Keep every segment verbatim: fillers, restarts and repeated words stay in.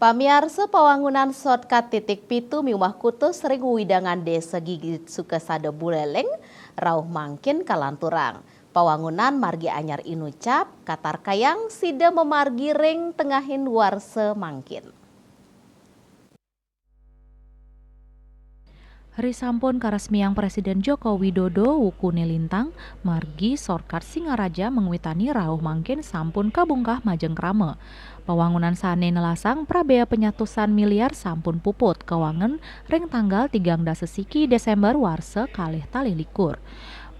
Pamiarsa, pawangunan shortcut titik pitu miwah kutus ring wewidangan Desa Gigit Sukasada Buleleng rauh mangkin kalanturang. Pawangunan margi anyar inucap katarkayang sida mamargi ring tengahing warsa mangkin. Ri sampun karesmiang Presiden Joko Widodo wukuné lintang, margi shortcut Singaraja mangwitani rauh mangkin sampun kabungkah majeng krama. Pawangunan sané nelasang prabéa panyatusan miliar sampun puput kawangun ring tanggal tigang dasa siki Désémber warsa kalih tali likur.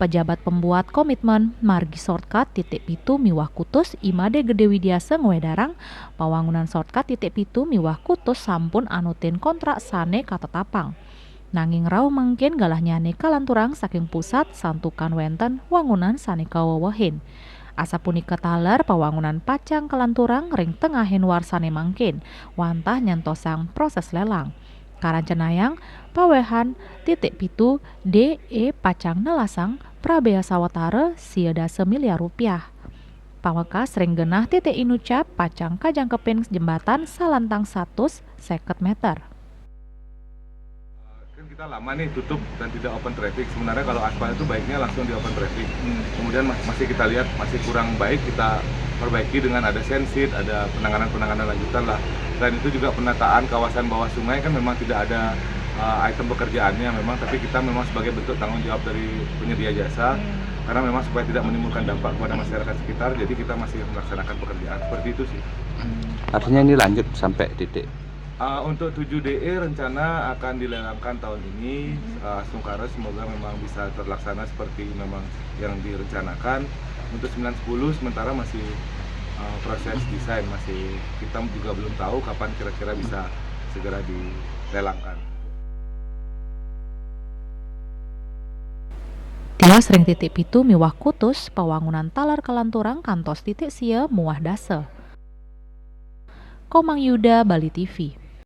Pejabat pembuat komitmen margi shortcut titik pitu miwah kutus I Made Gede Widiasa ngwedarang, pawangunan shortcut titik pitu miwah kutus sampun anutin kontrak sané katetapang. Nanging rauh mangkin galahnyané kalanturang saking pusat santukan wénten wangunan sané kawewehin. Asapunika taler pawangunan pacang kalanturang ring tengahing warsané mangkin, wantah nyantosang proses lelang. Karancanayang pawéhan titik pitu D E pacang nelasang prabéa sawatara sia dasa miliar rupiah. Pamekas ring genah titik inucap pacang kajangkepin jembatan salantang satus seket meter. Kan kita lama nih tutup dan tidak open traffic. Sebenarnya kalau aspal itu baiknya langsung di open traffic. Kemudian mas- masih kita lihat masih kurang baik, kita perbaiki dengan ada sand seat, ada penanganan-penanganan lanjutan lah. Selain itu juga penataan kawasan bawah sungai kan memang tidak ada uh, item pekerjaannya memang, tapi kita memang sebagai bentuk tanggung jawab dari penyedia jasa, karena memang supaya tidak menimbulkan dampak kepada masyarakat sekitar, jadi kita masih melaksanakan pekerjaan seperti itu sih. Artinya ini lanjut sampai titik. Uh, untuk tujuh D E rencana akan dilelangkan tahun ini. Uh, Astungkara, semoga memang bisa terlaksana seperti memang yang direncanakan. Untuk sembilan sepuluh sementara masih uh, proses desain, masih kita juga belum tahu kapan kira-kira bisa segera dilelangkan. Tios ring titik pitu miwah kutus pawangunan taler kalanturang kantos titik sia muah dasa. Komang Yuda, Bali T V.